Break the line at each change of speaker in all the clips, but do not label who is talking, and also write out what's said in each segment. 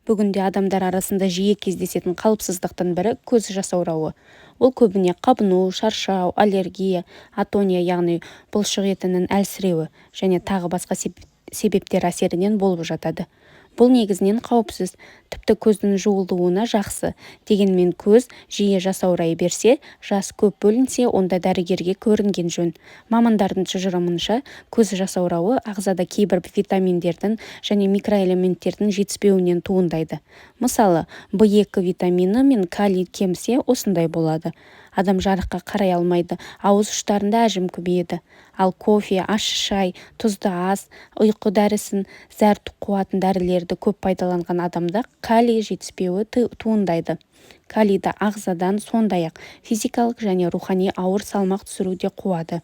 Бүгінде адамдар арасында жиі кездесетін қалыпсыздықтың бірі көз жасаурауы. Ол көбіне қабыну, шаршау, аллергия, атония яғни бұлшық етінің әлсіреуі және тағы басқа себептер әсерінен болып жатады. Бұл негізінен қауіпсіз, тіпті көздің жуылуына жақсы. Дегенмен көз жиі жасаурай берсе, жас көп бөлінсе, онда дәрігерге көрінген жөн. Мамандардың тұжырымынша, көз жасаурауы ағзада кейбір витаминдердің және микроэлементтердің жетіспеуінен туындайды. Мысалы, В2 витамині мен калий кемісе, осындай болады. Адам жарыққа қарай алмайды, ауыз ұштарында әжім көбейеді. Ал кофе, ащы шай, тұзды ас, ұйқы дәрісін, зәр қуатын дәрілерді көп пайдаланған адамда калий жетіспеуі туындайды. Калийді ағзадан сондай-ақ физикалық және рухани ауыр салмақ түсіру де қуады.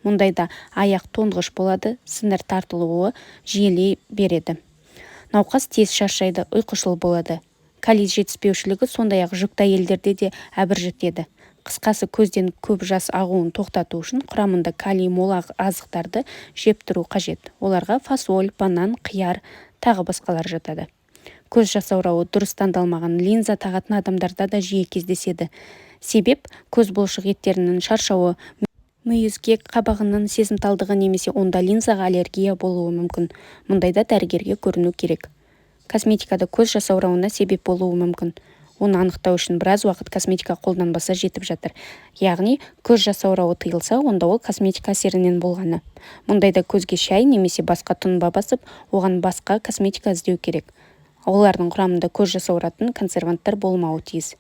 Мұндайда аяқ тоңғыш болады, сіңір тартылуы жиілей береді. Науқас тез шаршайды, ұйқышыл болады. Калий жетіспеушілігі сондай-ақ жүкті әйелдерде де әбіржітеді. Қысқасы, көзден көп жас ағуын тоқтату үшін құрамында калий мол азықтарды жеп тұру қажет. Оларға фасоль, банан, қияр, тағы басқалар жатады. Көз жасаурауы дұрыс таңдалмаған линза тағатын адамдарда да жиі кездеседі. Себеп көз бұлшық еттерінің шаршауы, мүйізгек қабығының сезімталдығы немесе онда линзаға аллергия болуы мүмкін. Мұндайда дәрігерге көріну керек. Косметикада көз жасаурауына себеп болуы мүмкін. Оны анықтау үшін біраз уақыт косметика қолданбаса жетіп жатыр. Яғни көз жасаурауы тыйылса, онда ол косметика әсерінен болғаны. Мұндайда көзге шай немесе басқа тұнба басып, оған басқа косметика іздеу керек. Олардың құрамында көз жасауратын консерванттар болмауы тиіс.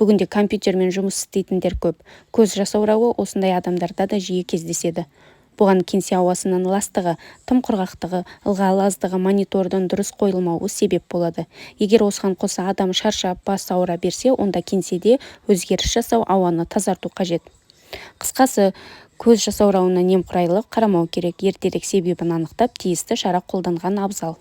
Бүгінде компьютермен жұмыс істейтіндер көп. Көз жасаурауы осындай адамдарда да жиі кездеседі. Бұған кеңсе ауасының ластығы, тым құрғақтығы, ылғал аздығы, монитордың дұрыс қойылмауы себеп болады. Егер осыған қоса адам шаршап, басы ауыра берсе, онда кеңседе өзгеріс жасау, ауаны тазарту қажет. Қысқасы, көз жасаурауына немқұрайлы қарамау керек. Ертерек себебін анықтап, тиісті шара қолданған абзал.